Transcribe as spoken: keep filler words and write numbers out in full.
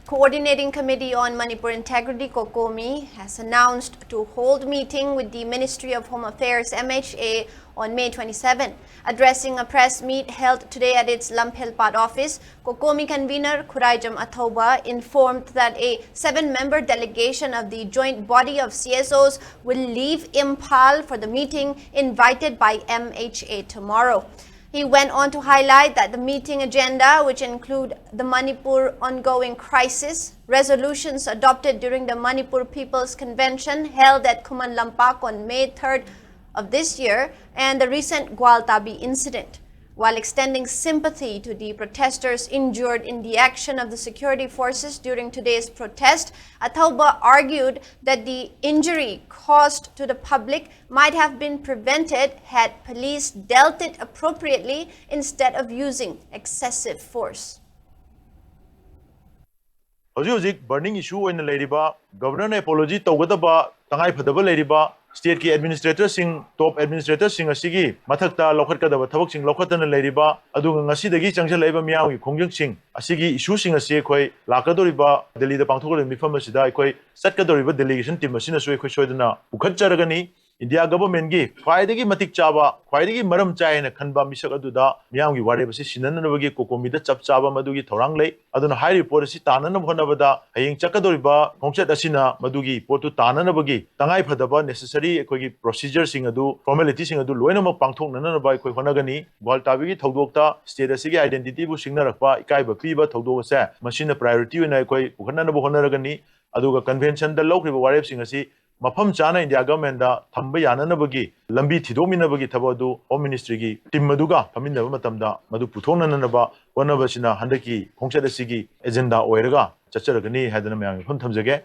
Coordinating Committee on Manipur Integrity, COCOMI, has announced to hold meeting with the Ministry of Home Affairs, M H A, on May twenty-seven. Addressing a press meet held today at its Lamphel Pat office, COCOMI convener Khuraijam Athouba informed that a seven-member delegation of the joint body of C S Os will leave Imphal for the meeting invited by M H A tomorrow. He went on to highlight that the meeting agenda, which include the Manipur ongoing crisis, resolutions adopted during the Manipur People's Convention held at Khuman Lampak on May third of this year, and the recent Gwaltabi incident. While extending sympathy to the protesters injured in the action of the security forces during today's protest, Athouba argued that the injury caused to the public might have been prevented had police dealt it appropriately instead of using excessive force. ꯍꯧꯖꯤꯛ ꯍꯧꯖꯤꯛ burning ꯏꯁꯨ ꯑꯣꯏꯅ ꯂꯩꯔꯤꯕ, ꯒꯕꯔꯅꯔꯅ apology ꯇꯧꯒꯗꯕ, ꯇꯉꯥꯏ ꯐꯗꯕ ꯂꯩꯔꯤꯕ, ꯁ꯭ꯇꯦꯠꯀꯤ ꯑꯦꯗꯃꯤꯅꯤꯁꯇ꯭ꯔꯦꯇꯔꯁꯤꯡ, ꯇꯣꯞ ꯑꯦꯗꯃꯤꯅꯤꯁꯇ꯭ꯔꯦꯇꯔꯁꯤꯡ ꯑꯁꯤꯒꯤ ꯃꯊꯛꯇ ꯂꯧꯈꯠꯀꯗꯕ ꯊꯕꯛꯁꯤꯡ ꯂꯧꯈꯠꯇꯅ ꯂꯩꯔꯤꯕ, ꯑꯗꯨꯒ ꯉꯁꯤꯗꯒꯤ ꯆꯪꯁꯤꯜꯂꯛꯏꯕ ꯃꯤꯌꯥꯝꯒꯤ ꯈꯣꯡꯖꯪꯁꯤꯡ ꯑꯁꯤꯒꯤ ꯏꯁꯨꯁꯤꯡ ꯑꯁꯤ ꯑꯩꯈꯣꯏ ꯂꯥꯛꯀꯗꯧꯔꯤꯕ ꯗꯦꯜꯂꯤꯗ ꯄꯥꯡꯊꯣꯛꯀꯗꯧꯔꯤꯕ ꯃꯤꯐꯝ ꯑꯁꯤꯗ ꯑꯩꯈꯣꯏ ꯆꯠꯀꯗꯧꯔꯤꯕ ꯗꯦꯂꯤꯒꯦꯁꯟ ꯇꯤꯝ ꯑꯁꯤꯅꯁꯨ ꯑꯩꯈꯣꯏ ꯁꯣꯏꯗꯅ ꯄꯨꯈꯠꯆꯔꯒꯅꯤ꯫ ꯏꯟꯗꯤꯌꯥ ꯒꯚꯔꯟꯃꯦꯟꯠꯀꯤ ꯈ꯭ꯋꯥꯏꯗꯒꯤ ꯃꯇꯤꯛ ꯆꯥꯕ, ꯈ꯭ꯋꯥꯏꯗꯒꯤ ꯃꯔꯝ ꯆꯥꯏ ꯍꯥꯏꯅ ꯈꯟꯕ ꯃꯤꯁꯛ ꯑꯗꯨꯗ ꯃꯤꯌꯥꯝꯒꯤ ꯋꯥꯔꯦꯞ ꯑꯁꯤ ꯁꯤꯟꯅꯅꯕꯒꯤ ꯀꯣꯀꯣꯃꯤꯗ ꯆꯞ ꯆꯥꯕ ꯃꯗꯨꯒꯤ ꯊꯧꯔꯥꯡ ꯂꯩ꯫ ꯑꯗꯨꯅ ꯍꯥꯏꯔꯤꯕ ꯄꯣꯠ ꯑꯁꯤ ꯇꯥꯟꯅꯅꯕ ꯍꯣꯠꯅꯕꯗ ꯍꯌꯦꯡ ꯆꯠꯀꯗꯧꯔꯤꯕ ꯈꯣꯡꯆꯠ ꯑꯁꯤꯅ ꯃꯗꯨꯒꯤ ꯄꯣꯠꯇꯨ ꯇꯥꯟꯅꯅꯕꯒꯤ ꯇꯉꯥꯏ ꯐꯗꯕ ꯅꯦꯁꯦꯁꯔꯤ ꯑꯩꯈꯣꯏꯒꯤ ꯄ꯭ꯔꯣꯁꯤꯖꯔꯁꯤꯡ ꯑꯗꯨ, ꯐꯣꯔꯃꯦꯂꯤꯇꯤꯁꯤꯡ ꯑꯗꯨ ꯂꯣꯏꯅꯃꯛ ꯄꯥꯡꯊꯣꯛꯅꯅꯕ ꯑꯩꯈꯣꯏ ꯍꯣꯠꯅꯒꯅꯤ꯫ ꯒ꯭ꯋꯥꯜꯇꯥꯕꯤꯒꯤ ꯊꯧꯗꯣꯛꯇ ꯁ꯭ꯇꯦꯠ ꯑꯁꯤꯒꯤ ꯑꯥꯏꯗꯦꯟꯇꯤꯇꯤꯕꯨ ꯁꯤꯡꯅꯔꯛꯄ, ꯏꯀꯥꯏꯕ ꯄꯤꯕ ꯊꯧꯗꯣꯛ ꯑꯁꯦ ꯃꯁꯤꯅ ꯄ꯭ꯔꯥꯏꯑꯣꯔꯤꯇꯤ ꯑꯣꯏꯅ ꯑꯩꯈꯣꯏ ꯄꯨꯈꯠꯅꯅꯕ ꯍꯣꯠꯅꯔꯒꯅꯤ꯫ ꯑꯗꯨꯒ ꯀꯟꯚꯦꯟꯁꯟꯗ ꯂꯧꯈ꯭ꯔꯤꯕ ꯋꯥꯔꯦꯞꯁꯤꯡ ꯑꯁꯤ ꯃꯐꯝ ꯆꯥꯅ ꯏꯟꯗꯤꯌꯥ ꯒꯚꯔꯟꯃꯦꯟꯠꯗ ꯊꯝꯕ ꯌꯥꯅꯅꯕꯒꯤ ꯂꯝꯕꯤ ꯊꯤꯗꯣꯛꯃꯤꯟꯅꯕꯒꯤ ꯊꯕꯛ ꯑꯗꯨ ꯍꯣꯝ ꯃꯤꯅꯤꯁꯇ꯭ꯔꯤꯒꯤ ꯇꯤꯝ ꯑꯗꯨꯒ ꯐꯝꯃꯤꯟꯅꯕ ꯃꯇꯝꯗ ꯃꯗꯨ ꯄꯨꯊꯣꯛꯅꯅꯕ ꯍꯣꯠꯅꯕꯁꯤꯅ ꯍꯟꯗꯛꯀꯤ ꯈꯣꯡꯆꯠ ꯑꯁꯤꯒꯤ ꯑꯦꯖꯦꯟꯗꯥ ꯑꯣꯏꯔꯒ ꯆꯠꯆꯔꯒꯅꯤ ꯍꯥꯏꯗꯅ ꯃꯌꯥꯝꯒꯤ ꯃꯐꯝ ꯊꯝꯖꯒꯦ꯫